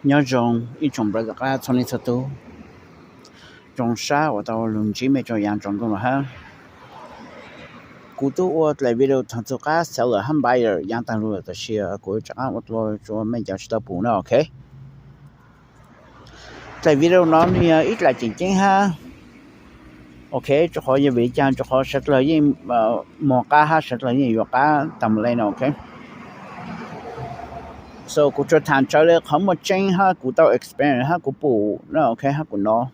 Nyob zoo ib tsoom npawg tom qab txhua leej txhua tus, zoo sab uas tau los ntsib mej rau yav tsaus ntuj no hab. Kuv tub ua dlaim video thaum txug qab seller hab buyer yaav taag lug, tab sis kuv rov qaab ua dlua rua mej cov tsis tau pum na, ok. Dlaim video no nwg yog ib dlaim tseem ceeb hab, ok, rua qhov yog vim li cas, rua qhov sawv dlawg yeej moog qab hab sawv dlawg yeej yuav qab taag le no, ok. So kuv tsuas thaam tsawv le qhov muaj tseeb hab kuv tau experience hab kuv pum na, ok, hab kuv nov.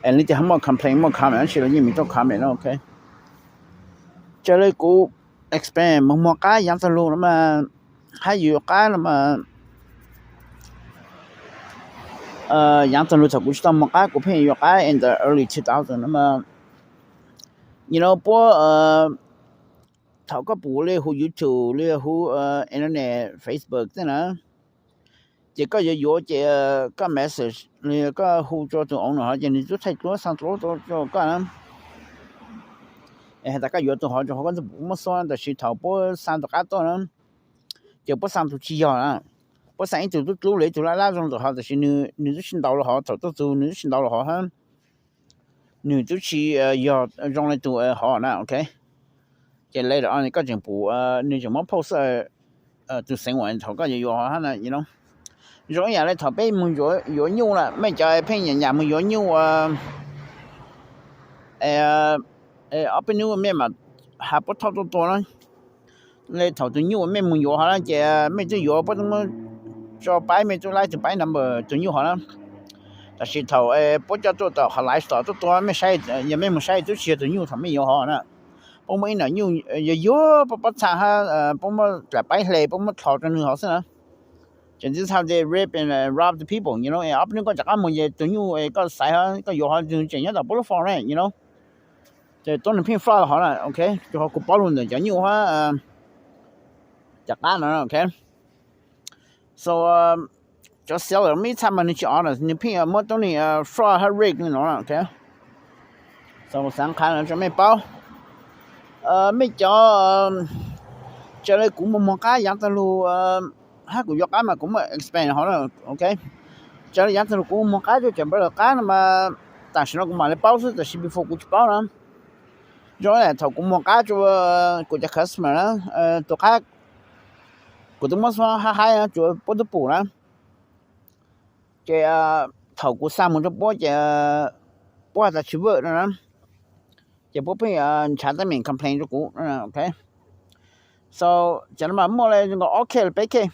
Es leej twg ho muaj complain muaj comment tab sis los yeej mej tuaj comment na, ok. Tsawg le kuv experience moog moog qab yaav taag lug no mas, hab yuav yuav qab no mas, yaav taag lug thaum kuv tsis tau moog qab kuv pheej yuav qab in the early two thousand no mas, you know, puab thaum koj pum le huv YouTube le huv internet, Facebook tej na, ces koj yuav yuav ces koj message le koj hu rua tug owner hov ces nwg tub thaij dluab xaa dluab rua koj na. Es has tas koj yuav tug hov rua qhov koj tub pum muab xuab, tab sis thaum puab xaa tug qab tuaj na, ces puab xaa tug tsis yog na. Puab xaa ib tug dlub dlub le ib tug lab lab zoo ntawm hov, tab sis nwg tub tsis ntaus le hov, thaum tuaj txug nwg tub tsis ntaus le hov hab, nwg tub tsis yog zoo le tug hov na, ok. Ces later on koj tseem pum nwg tseem muab post tug xeev uas thaum koj yuav yuav hov hab na, you know. Zoo ib yam le thaum peb moog yuav nyuj na, mej cov pheej nyam nyam moog yuav nyuj, ob peb nub mej mam has puab thauj tuaj tua na. Le thaum tug nyuj mej moog yuav hov na ces mej tub yuav puab tub muab tso paib, mej tub laib tug paib number tug nyuj hov na. Tab sis thaum puab coj tuaj tom qhov live store tuaj tua, mej saib, yog mej moog saib tub tsis yog tug nyuj thaum mej yuav hov na. Puab muab ib nam nyuj yuag yuag puab pob txha hab puab muab dlaim paib hle, puab muab dlho rua nwg hov xwb na. Ces this is how they rape and rob the people, you know. Ob peb nub koj rov qab moog ces tug nyuj koj xaiv hov, koj yuav hov tseem nyob tom puab lub phone na, you know. Ces tuab nwg pheej fraud hov na, ok. Rua qhov kuv paub lug ntawm cov nyuj hab cov qab no, ok. So cov seller muaj ib txha mas nwg tsis honest, nwg pheej muab tuab neeg fraud hab rape le no, ok. So xaav qha rua mej paub, mej cov, tsawg le kuv moog moog qab yaav taag lug hab kuv yuav qab mas kuv muaj experience hov na, ok. Tsawg le yaav taag lug kuv moog qab rua cov npawg qab no mas, tam sim no kuv mam le paub xwb, tab sis before kuv tsis paub na. Zoo le thaum kuv moog qab rua kuv cov customer na, tus qab kuv tub muab xuab hab haib, puab tub pum na, ces thaum kuv xaa moog rua puab ces puab has tas tsis work no na, ces puab pheej nrhav teeb meem complain rua kuv, ok. So cov no mas muaj le nkaus ob case le peb case,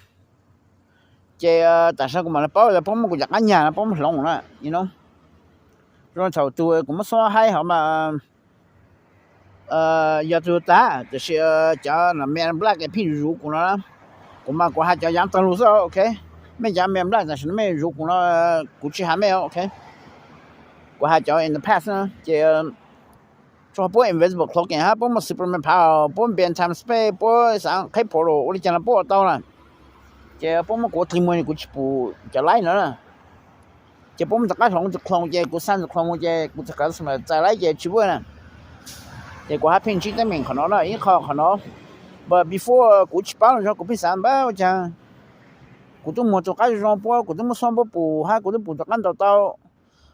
ces tam sim no kuv mam le paub tas puab muab kuv cov qab nyag no puab muab hloov na, you know. Zoo thaum tug kuv muab xuab haib hov mas yog tug tag, tab sis cov no men black pheej zuv kuv no. Kuv mas kuv has cov yaav taag lug xwb, ok. Mej cov men black tam sim no mej zuv kuv no, kuv tsis has mej, ok. Kuv has cov in the past na, ces rua puab invisible cloaking hab puab muaj Superman power, puab bend time space, puab xaav qheb portal ua le caag los puab ua tau na. Ces puab muab kuv dlhia muag, kuv tsis pum cov live no na. Ces puab muab tug qab hloov tug clone, ces kuv xaa tug clone mus ces kuv tug customer txais live ces tsis work na. Ces kuv hab pheej ntsib teeb meem qhov no na, ib qho qhov no. But before kuv tsis paub lug zog, kuv pheej xaav npaum ua caag kuv tub muag tug qab zoo zoo puab, kuv tub muab xuab puab pum hab kuv tub pum tug qab ntaus tau.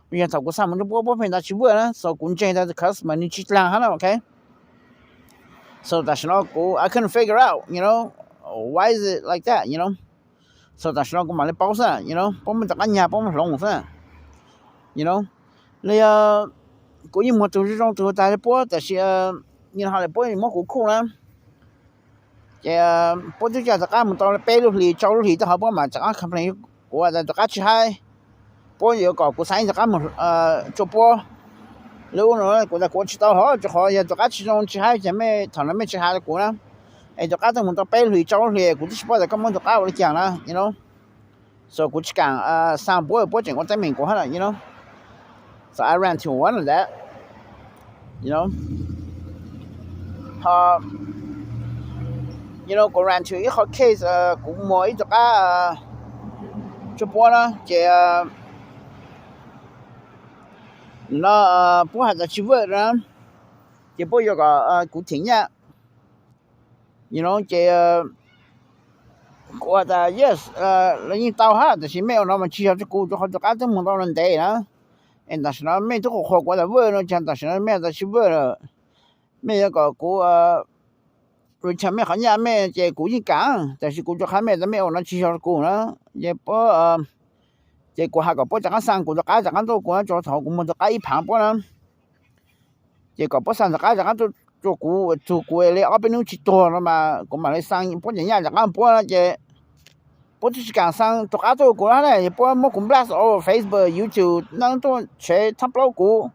Yog thaum kuv xaa mus rua puab, puab pheej tas tsis work na, so kuv ntseeg tas tug customer nwg tsis dlaag hab na, ok. So tam sim no kuv, I couldn't figure out, you know, why is it like that, you know. So tam sim no kuv mam le paub xwb, you know, puab muab tug qab nyag puab muab hloov xwb, you know. Le yog kuv yeej muag tug zoo zoo tug tag le puab, tab sis, you know, ho le puab muab kuv khuj na. Ces puab twb coj tug qab mus tau peb lub hlis rau lub hlis, tej hov puab mam rov qab complain kuv tas tug qab tsis haib. Puab yuav kom kuv xaa ib tug qab mus rua puab. Lub ub no kuv tas kuv ua tsis tau hov, rua qhov yog tug qab tsis zoo tsis haib ces mej thaum no mej tsis has rua kuv na. Es tug qab twb mus tau peb lub hlis rau lub hlis, kuv twb tsis paub tas koj muab tug qab ua le caag na, you know. So kuv tsis kaam xaa puab, puab tseem ua teeb meem kuv hab na, you know. So I ran to one of that, you know. Ho, you know, kuv ran to ib qho case, kuv muag ib tug qab rua puab na, ces no puab has tas tsis work na, ces puab yuav kom kuv them nyaj, you know, ces Kuv tas yes, lawv yeej tau hab, tab sis mej ua no mas tsis yog rua kuv, rua qhov tus qab twb moog tau ntev na. Es tam sim no mej tub qhuas qhuas kuv tas vwj no, cas tam sim no mej tas tsis vwj lawm. Mej yuav kom kuv return mej qhov nyaj mej ces kuv yeej kam, tab sis kuv rua qhab mej tas mej ua no tsis yog rua kuv na. Ces puab, ces kuv has kom puab rov qab xa kuv tus qab rov qab tuaj kuv na, rua thaum kuv muag tus qab ib phaav puab na. Ces kom puab xa tus qab rov qab tuaj rua kuv, txug kuv li ob peb nub tsis tuag no mas kuv mam li xa puab cov nyaj rov qab puab na. Ces puab tub tsis kam xa tus qab tuaj kuv na, yog puab muab kuv block over Facebook, YouTube, neeb tuaj tsev thab plaub kuv.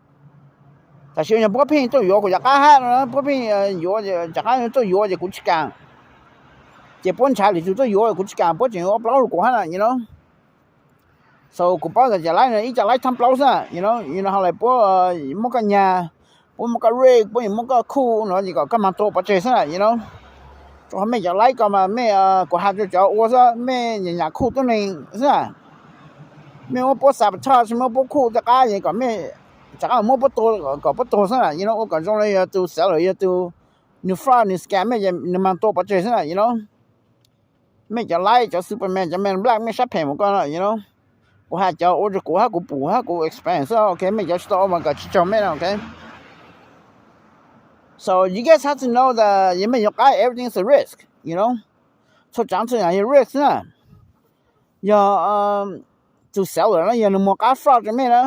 Tab sis yog puab pheej tuaj yuav kuv cov qab hab no, puab pheej yuav, rov qab tuaj yuav ces kuv tsis kam. Ces puab nrhav lwm tug tuaj yuav kuv tsis kam, puab tseem ua plaub rua kuv hab na, you know. So kuv paub tas cov laib no ib co laib thab plaub xwb na, you know, you know, hauv lawm puab muab koj nyag, puab muab koj rape, puab yuav muab koj khuj no ces kom koj maag tua pov tseg xwb na, you know. Rua qhov mej cov laib ko mas mej, kuv has rua cov ua xwb, mej nyam nyam khuj tuab neeg xwb na. Mej muab puab sabotage, mej muab puab khuj tej qab es kom mej rov qab muab puab tua, kom puab tuag xwb na, you know, ua kom zoo li yog tus seller, yog tus, nws fraud, nws scam mej ces nws maag tua pov tseg xwb na, you know. Mej cov laib, cov Superman, cov Man in Black, mej sab phem mus koj na, you know. Kuv has cov ua rua kuv hab kuv pum hab kuv experience xwb, ok, mej cov tsis tau ua mas kom tsis tsaug mej na, ok. So you guys have to know that yog mej yuav qab, everything is a risk, you know. Txhua tsaav txhua yaam yog risk na. Yog tus seller na, yog nws muag qab fraud rua mej na,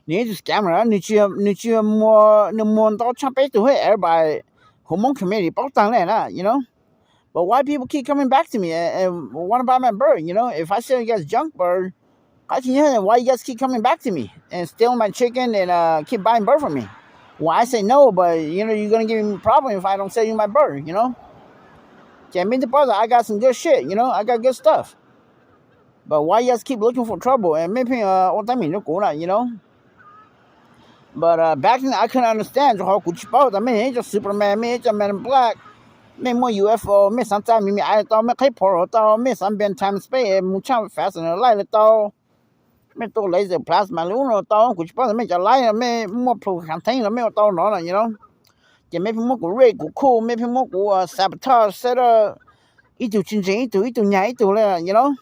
nws ib tug scammer na, nws tsis, nws tsis, nws muag ntau tshaj peb tug hab, everybody, whole Hmong community paub taag le na, you know. But why people keep coming back to me and, and want to buy my bird, you know? If I sell you guys junk bird, qab tsis nyob, why you guys keep coming back to me and steal my chicken and uh, keep buying bird from me? Well, I say no, but you know, you're gonna give me problem if I don't sell you my bird, you know? Ces mej twb paub that I got some good shit, you know, I got good stuff. But why you guys keep looking for trouble? And mej pheej ua teeb meem rua kuv na, you know. But uh, back then I couldn't understand, rua qhov kuv tsis paub tas mej yog ib co Superman, mej yog ib co Man in Black, mej muaj U F O, mej xaav txav me me aiv le tau, mej qheb portal tau, mej xaav bend time space mus tshaj faster than light le tau, mej tua laser plasma le ub no tau. Kuv tsis paub tas mej cov laib no mej muaj proof khav theeb los mej ua tau no na, you know. Ces mej pheej muab kuv rape, kuv khuj, mej pheej muab kuv sabotage, set up, ib tug tsis ntseeg ib tug, ib tug nyag ib tug le, you know.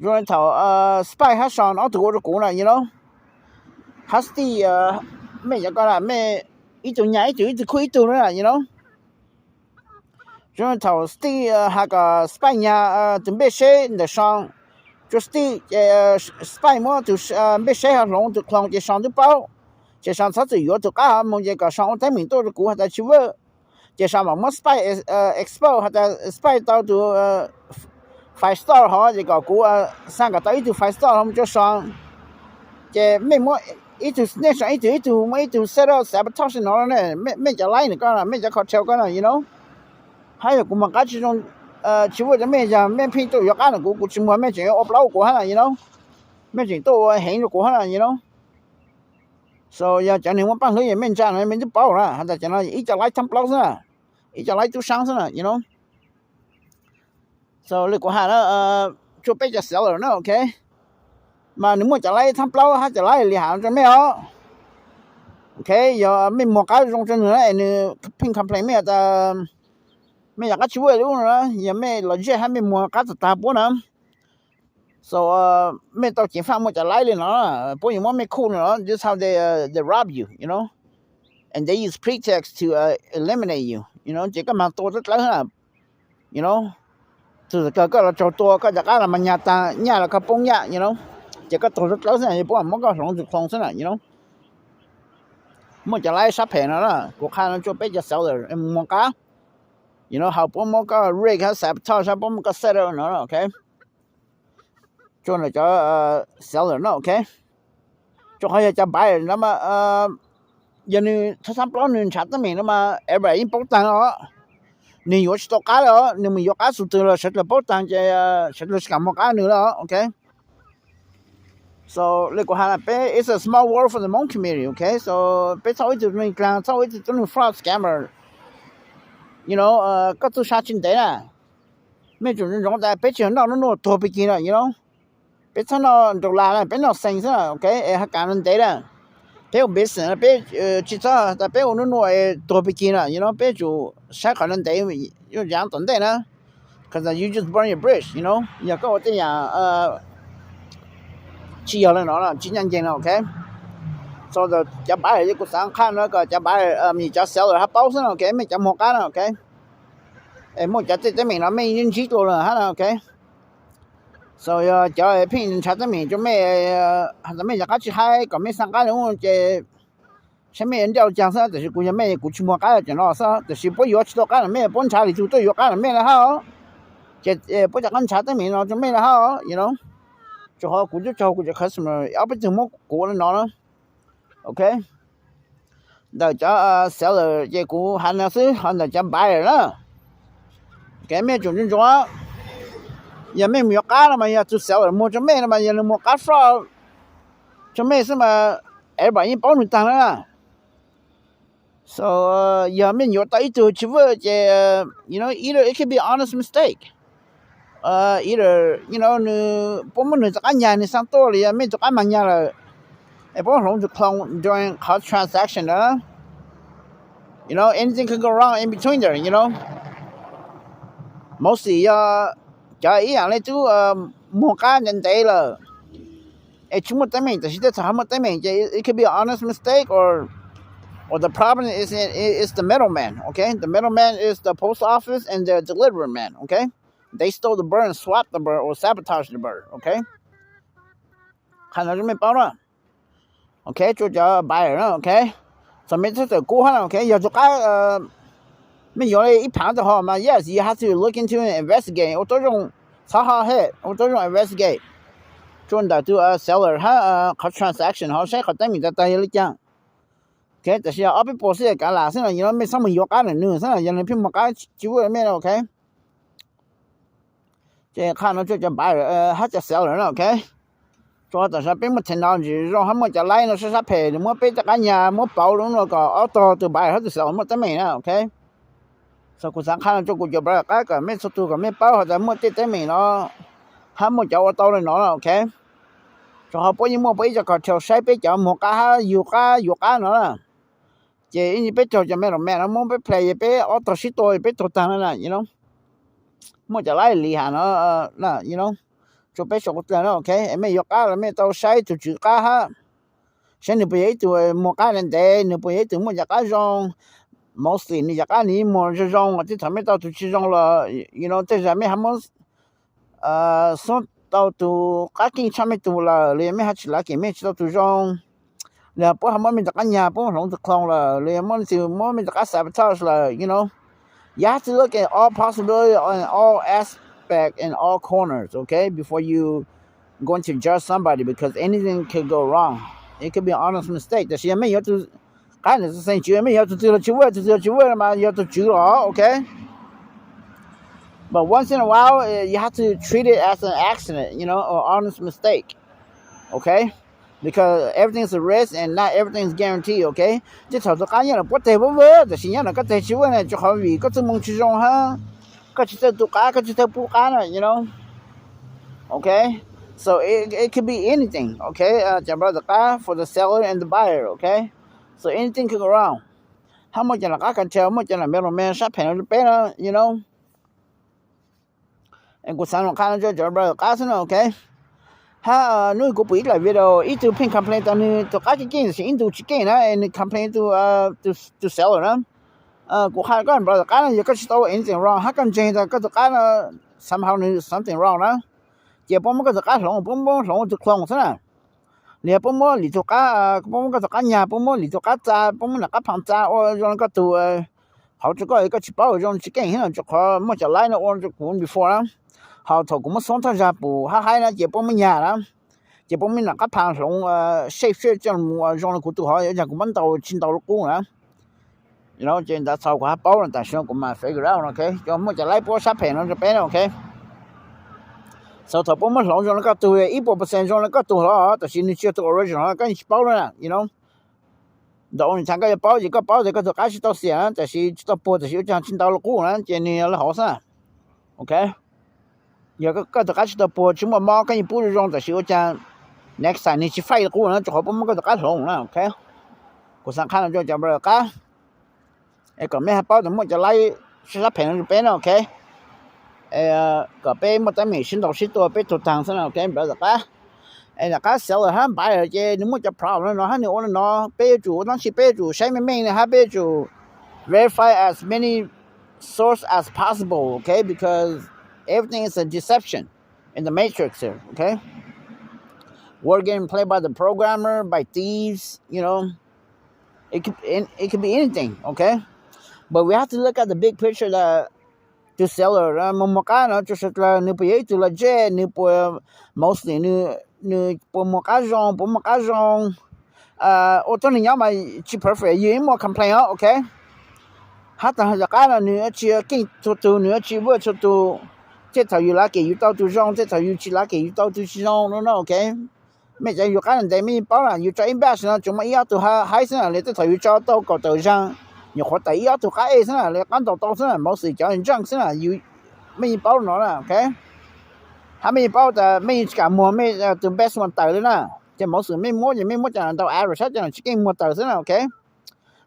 Zoo li thaum Spike hab Sean ob tug ua rua kuv na, you know. Hab Steve, mej cov ko na, mej ib tug nyag ib tug, ib tug khuj ib tug le na, you know. Zoo li thaum Steve has kom Spike nyag tus npej seb ntawm Sean rua Steve, ces Spike muab tus npej seb ho hloov tus clone ces Sean twb paub. Ces Sean txhob txwm yuav tus qab hov mus ces kom Sean ua teeb meem tuaj rua kuv has tas tsis vwj. Ces Sean mam muab Spike expose has tas Spike tau tus five star hov ces kom kuv xa kom tau ib tug five star hov mus rua Sean. Ces mej muab ib tug, nej Sean ib tug ib tug muab ib tug set up sabotage no ne, mej cov laib no ko na, mej cov cartel ko na, you know. Hab yog kuv muag qab tsis zoo, tsis vwj rua mej, yog mej pheej tuaj yuav qab ntawm kuv, kuv tsis muag, mej tseem yuav ua plaub kuv hab na, you know. Mej tseem tuaj ua heev rua kuv hab na, you know. So yog cov neeg muaj paaj hlwb yog mej ntsa no mej twb paub na, has tas cov no ib co laib thab plaub xwb na, ib co laib tub saab xwb na, you know. So li kuv has na, tsuas peb cov seller na, ok. Mas nws muaj cov laib thab plaub hab cov laib li has rua mej os. Ok, yog mej muag qab zoo rua nws na es nws pheej complain mej tas mej yog qab tsis vwj li ub no na, yog mej los zej hab mej muag qab tag tag puab na. So mej tau ceev faj muaj cov laib li no, puab yuav muab mej khuj no, this how they, they rob you, you know, and they use pretext to eliminate you, you know, ces koj maag tua dlawb dlawb, you know, txug kawg koj los tsaug tua koj rov qab los mas nyag taag nyaj los koj poob nyaj, you know, ces koj tuag dlawb dlawb xwb, puab muab koj hloov tus clone xwb na, you know. Muaj cov laib sab phem no na, kuv qha no tsuas peb cov seller muag qab, you know, hab puab muab koj rig hab sabotage, puab muab koj set up no, ok. Tsuas ntawm cov seller no, ok. Tsuas qhov yog cov buyer no mas yog nws thab thab plaub nws nrhav teeb meem no mas everybody yeej paub taag os. Nws yuav tsis tau qab le os, nws mus yuav qab xu twg los sawv dlawg paub taag ces sawv dlawg tsis kam muag qab nws le os, ok. So li kuv has na, peb it's a small world for the Hmong community, ok. So peb txhob ua ib tug neeg dlaag, txhob ua ib tug tuab neeg fraud scammer, you know. Koj txuj sa tsis ntev na, mej tsum ntsoov tas peb tsis yog noj nub nuav tuag pig kig na, you know. Peb txhob noj nraug las na, peb noj xees xwb na, ok, es hab kav no ntev na. Peb ua business na, peb tsis txhob tas peb ua nub nuav tuag pig kig na, you know, peb tsum saib qhov no ntev, yuav zaav tom ntej na. because you just burn your bridge, you know, yog koj ua tej yam tsis yog li no, tsis ncaj ncees no, ok. So cov buyer, kuv xav qha no kom cov buyer, cov seller hab paub xwb no, ok, mej cov muag qab no, ok. Muaj cov tej teeb meem no mej yeej ntsib dlua lawm hab no, ok. So yog cov pheej nrhav teeb meem rua mej, has tas mej rov qab tsis haib kom mej xaa qab le ub ces saib mej yuav nrauj caag xwb, tab sis kuv yog mej kuv tsis muag qab cov no xwb, tab sis puab yuav tsis tau qab na mej puab nrhav lwm tug tuaj yuav qab na mej le hab. Ces puab rov qab nrhav teeb meem no rua mej le hab, you know. Tsuas qhov kuv tub tsaug kuv cov customer ob peb tug muab kuv ua le no na, ok. Ntawm cov seller ces kuv has no xwb, ho ntawm cov buyer na, ok, mej tsum ntsuag ntsuag, yog mej mus yuav qab no mas yog tug seller muag rua mej no mas yog nws muag qab fraud rua mej xwb mas everybody yeej paub nws taag na. So yog mej yuav tau ib tug tsis vwm ces, you know, either it could be honest mistake, either, you know, nws puab muab nws rov qab nyag nws xaa tuaj los yog mej rov qab maag nyag lawm, es puab hloov tug clone during qhov transaction na. You know, anything could go wrong in between there, you know. Mostly yog cov ib yaam le tub muag qab ntev ntev lawm es tsis muaj teeb meem, tab sis tej thaum ho muaj teeb meem ces it could be an honest mistake or, or the problem is, is the middleman, ok? The middleman is the post office and the delivery man, ok? They stole the bird and swapped the bird or sabotaged the bird, ok? Qha no rua mej paub na, ok, rua cov buyer na, ok? Txawm mej txhob txawm kub hab na, ok? Yog tug qab mej yuav le ib phaav tau ho mas yes, you have to look into it and investigate, ua tau zoo, txhob ho hej, ua tau zoo investigate rua ntawm tug seller hab qhov transaction ho saib qhov teeb meem tag tag yog le caag, ok? Tab sis yog ob peb puas xwb kav lam xwb no, yog mej txhob mus yuav qab ntawm nws xwb no, yog nws pheej muag qab tsis vwm mej no, ok? Ces qha no rua cov buyer hab cov seller na, ok? Rua tam sim no peb muaj technology zoo hab muaj cov laib no sab sab phem, nws muab peb tej qab nyag muab pauv lub no kom ob tog tug buyer hab tug seller muaj teeb meem na, ok? So kuv xaav qha no rua kuv cov brother qab kom mej txhua tug kom mej paub has tas muaj tej teeb meem no hab muaj cov ua tau le no na, ok? Rua qhov puab yeej muaj puab ib co cartel saib peb cov muag qab hab yug qab yuav qab no na. Ces ib peb caug cov middleman no muab peb play, peb ob tog sib tua peb tuag taag na, you know. Muaj cov laib li has no, you know, rua peb suav dlawg na, ok? Es mej yuav qab los mej tau saib tug tswv qab hab, saib nws puas yog ib tug muag qab ntev ntev, nws puas yog ib tug muaj cov qab zoo. Mostly nws cov qab nws yeej muag zoo zoo, tej thaum mej tau tug tsis zoo los, you know, tej zag mej ho muab xub tau tug qab keej tshaj mej tug lawm, los yog mej ho tsis lav kev mej tsis tau tug zoo, los puab ho muab mej rov qab nyag, puab hloov tug clone lawm, los yog muab, muab mej rov qab sabotage lawm, you know. You have to look at all possibility and all aspect and all corners, okay, before you going to judge somebody, because anything could go wrong. It could be an honest mistake. Tab sis yog mej yuav tug qab ntawm tug xeem tswv, mej yuav tug twg los tsis vwm, tug twg los tsis vwm mas yog tug tswv los, okay. But once in a while, you have to treat it as an accident, you know, or honest mistake, okay? Because everything is a risk and not everything is guaranteed, okay? Tej thaum tug qab nyob ntawm puab teg puab vwm, tab sis nyob ntawm koj teg tsis vwm na, rua qhov vim koj txuj moo tsis zoo hab, koj tsis thawj tu qab, koj tsis thawj pub qab na, you know. Okay, so it, it could be anything, okay. Cov brother qab, for the seller and the buyer, okay. So anything could go wrong. Hab muaj cov lam qab cartel, muaj cov lam middleman sab phem no rua peb na, you know. Kuv xaav los qha no rua cov brother qab xwb no, ok. Hab hnub kuv pum ib lawm video ib tug pheej complain tas nws tug qab keej keej tab sis ib tug tsis keej na, es nws complain tug, tug seller na. Kuv qha koj brother qab no, yog koj tsis tau ua anything wrong hab koj ntseeg tas koj tug qab no somehow nws something wrong na, ces puab muab koj tug qab hloov, puab muab hloov ua tug clone xwb na. Los yog puab muab lwm tug qab, puab muab koj tug qab nyag, puab muab lwm tug qab txa, puab muab nws qab phaas txa ua zoo li koj tug, hauv rua koj, koj tsis paub zoo tsis keej hab no, rua qhov muaj cov laib no ua rua kuv before na. Ho thaum kuv muab xoob thawj zag pum hab haib na ces puab muab nyag na, ces puab muab nws qab phaas hloov, shape shape coj mus ua zoo li kuv tug hov, yog kuv muab ntaus tsis ntaus lub qub na. Ces ntawd txhua kuv hab paub no, tam sim no kuv mam figure out, ok. Cov muaj cov laib puab sab phem no rua peb na, ok. So thaum puab muab hloov zoo li koj tug, ib puas percent zoo li koj tug hov, tab sis nws tsis yog tug original, koj yeej tsis paub na, you know. Ntawm ua nws thav koj yuav paub ces koj paub tias koj tug qab tsis tau xiam na, tab sis tsis tau puag, tab sis ua caag tsis ntaus lub qub na, ces nws yog li hov xwb, ok. Yog koj tug qab tsis tau puag tsis muaj mob, koj yeej pub zoo zoo, tab sis ua caag next time nws tsis fail lub qub na, rua qhov puab muab koj tug qab hloov na, ok. Kuv xaav qha no rua cov brother qab, es kom mej hab paub tas muaj cov laib sab phem no rua peb na, ok. kom peb muaj teeb meem sib ntaus sib tua peb tuag taag xwb na, ok, brother qab. Es tom qab seller hab buyer ces nws muaj cov problem no hab nws ua li no, peb yuav tsum ua dlaab tsi, peb yuav tsum saib meej meej hab peb yuav tsum verify as many source as possible, okay? Because everything is a deception in the matrix here, okay? We're getting played by the programmer, by thieves, you know. It could, it could be anything, okay? But we have to look at the big picture that tus seller muag muag qab no tso suav dlawg, nws puas yog ib tug legit, nws puas, mostly nws puas muag qab zoo, puas muaj qab zoo. Ua tuab neeg nyob mas tsis perfect, yus yeej muaj complain os, ok. Hab tag tom qab no nws tsis keej txhua tug, nws tsis vwj txhua tug. Tej thaum yus lucky yus tau tus zoo, tej thaum yus tsis lucky yus tau tus tsis zoo no, ok. Mej cov yus qab ntev mej yeej paub na, yus tso ib batch no tsuas muaj ib ob tug haib xwb na, li tej thaum yus tso tau kaum tawm zag, nyuam qhuav tawm ib ob tug qab ej xwb na, li qab ntaus tau xwb na, mostly cov junk xwb na, mej yeej paub no na, ok. Hab mej yeej paub tas mej yeej tsis kam muag mej tus best one tawm li na, ces mostly mej muab ces mej muab cov ntau average hab cov tsis keej muag tawm xwb na, ok.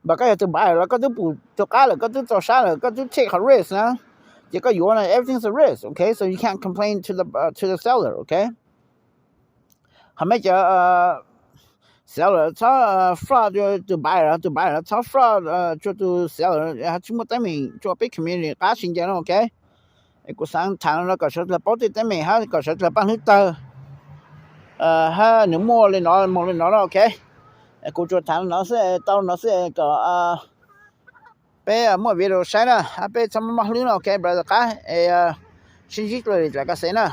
But koj yog tus buyer los koj twb pum tus qab lawm, koj twb txaus sab lawm, koj twb take a risk na, ces koj yuav na, everything's a risk, ok, so you can't complain to the, to the seller, ok. Ho mej cov seller txhob fraud rua tus buyer, tus buyer txhob fraud rua tus seller, tsis muaj teeb meem rua peb community qab tsis ncaim no, ok. Kuv xaav thaam no kom sawv dlawg paub tej teeb meem hab kom sawv dlawg paab hlwb tawg, hab nws muaj li no moog li no na, ok. Kuv tsuas thaam no xwb, tau no xwb kom peb muaj video saib na, hab peb txhob mob hlwb no, ok brother qab, es sib ntsib dlua lwm daim ka xev na.